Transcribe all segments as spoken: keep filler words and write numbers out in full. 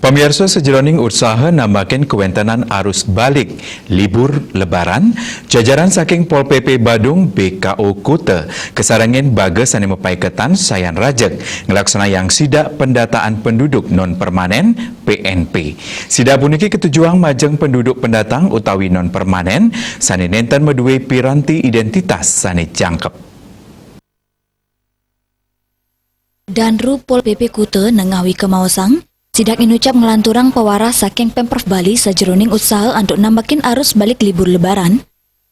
Pamirsa, sajeroning utsaha nambakin kawéntenan arus balik libur Lebaran, jajaran saking Pol P P Badung, B K O Kuta, kasarengin baga sané mapaiketan sayan rajeg nglaksanayang sidak pendataan penduduk non permanen, P N P. Sidak puniki katujuang majeng penduduk pendatang utawi non permanen sané nénten madué piranti identitas sané jangkep. Danru Pol P P Kuta Nengah Wika maosang, sidak inucap nglanturang pawarah saking Pemprov Bali sajeroning utsaha antuk nambakin arus balik libur Lebaran.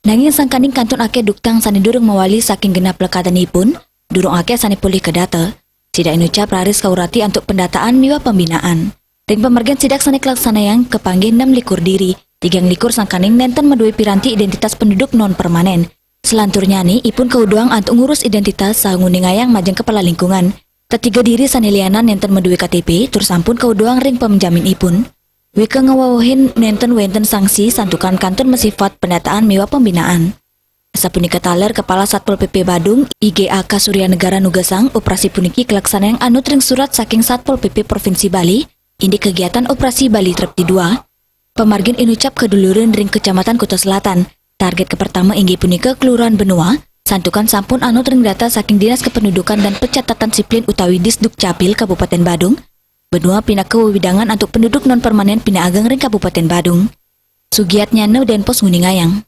Nanging sangkaning kantun akéh duktang sané durung mawali saking genah plekatanipun, durung akéh sané polih kadata. Sidak inucap raris kaurati antuk pendataan miwah pembinaan. Ring pamargin sidak sané kalaksanayang kapanggih nem likur diri, tigang likur sangkaning nénten madué piranti identitas penduduk non permanen. Selanturnyané ipun kauduhang antuk ngurus identitas saha nguningayang majeng kepala lingkungan. Tetiga diri sané lianan nénten madué K T P tur sampun kauduhang ring pamenjamin ipun. Wika ngawewehin nénten wénten sanksi santukan kantun masifat pendataan miwah pembinaan. Sapunika taler Kepala Satpol P P Badung, I G A K Surya Negara nugasang operasi puniki kalaksanayang anut ring surat saking Satpol P P Provinsi Bali, indik kegiatan Operasi Bali Trepti dua. Pamargin inucap kadulurin ring Kecamatan Kuta Selatan. Target kapertama inggih punika Kelurahan Benoa, santukan sampun anut ring data saking Dinas Kependudukan dan Pencatatan Sipil utawi Disdukcapil Kabupaten Badung. Benoa pinaka wewidangan antuk penduduk non permanen pinaageng ring Kabupaten Badung. Sugiatnyana Denpos nguningayang.